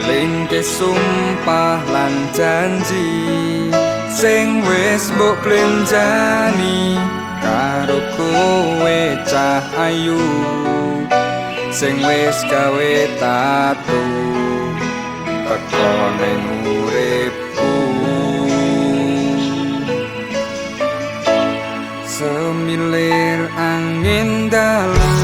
Ngelingke sumpah lan janji sing wis mbok plenjani karo kowe cah ayu sing wis gawe tatu teko ning uripku. Semilir angin dalu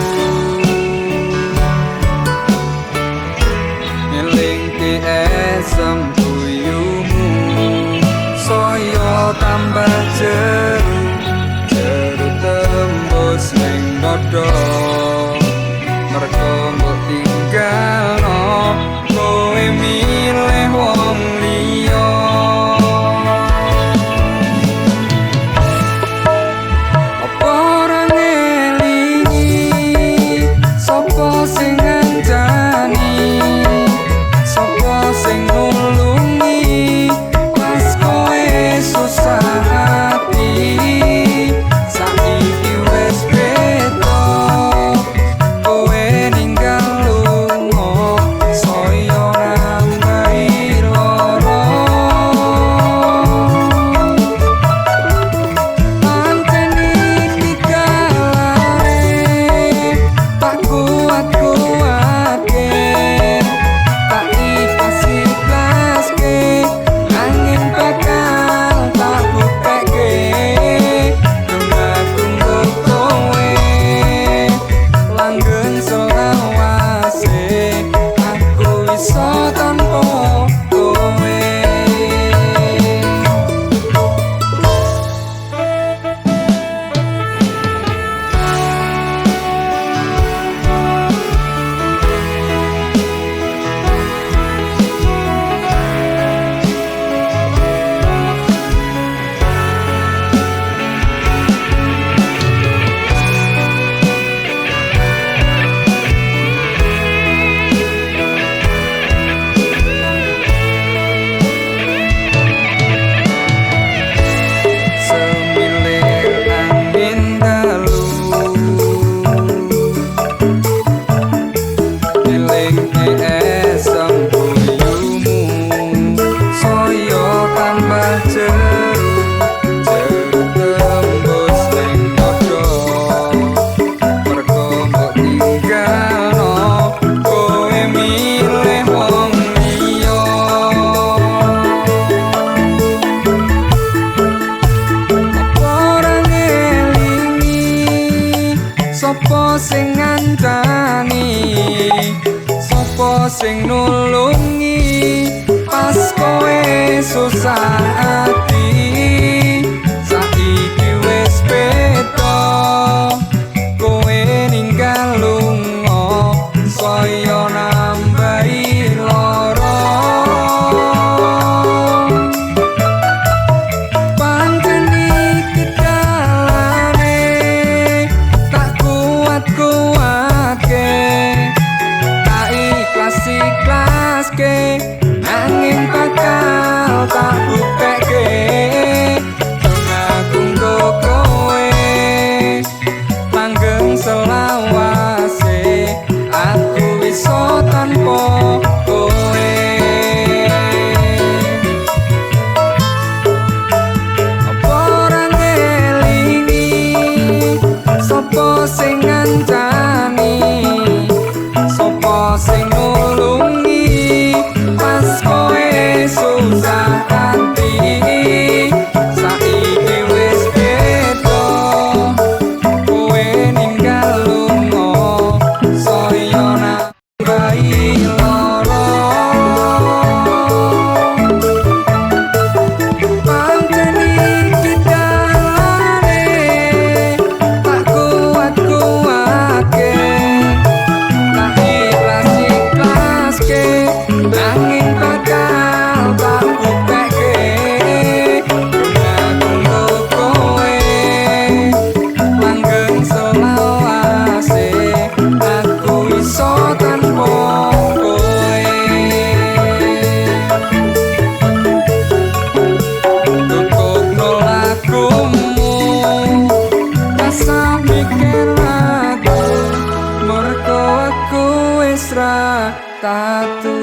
ngelingke esem guyumu saya tambah jeru jeru tembus ning dada mergo mbok tinggalno kowe milih wong liya. Apa ora ngelingi sapa sing ngancani, sapa sing nulungi pas kowe susah ati. Saiki wis beda kowe ninggal lunga saya nambahi lara. Pancen iki dalane tak kuat-kuatke, tak ikhlas-ikhlaske, angin bakal tak buktekke. Aku nggo kowe langgeng selawase, aku iso tanpa kowe. Semilir angin dalu ngelingke esem guyumu saya tambah jeru jeru tembus ning dada mergo mbok tinggalno kowe milih wong liya. Apa ora ngelingi sapa sing ngancani, sapa sing nulungi pas kowe susah ati. Saiki wis beda kowe ninggal lunga saya nambahi lara. Pancen iki dalane tak kuat-kuatke, tak ikhlas-ikhlaske, nanging bakal tak buktekke. Aku nggo kowe langgeng selawase, aku iso tanpa kowe. Apa ora ngelingi sapa sing ngancani, sapa sing nulungi pas kowe susah ati. Saiki wis beda kowe ninggal lunga saya nambahi lara. Pancen iki dalane tak kuat-kuatke, tak ikhlas-ikhlaske, nanging bakal tak buktekke. Aku nggo kowe langgeng selawase, aku iso tanpa kowe. Tukokno lagumu rasa mikir aku mergo aku wis ra tatu.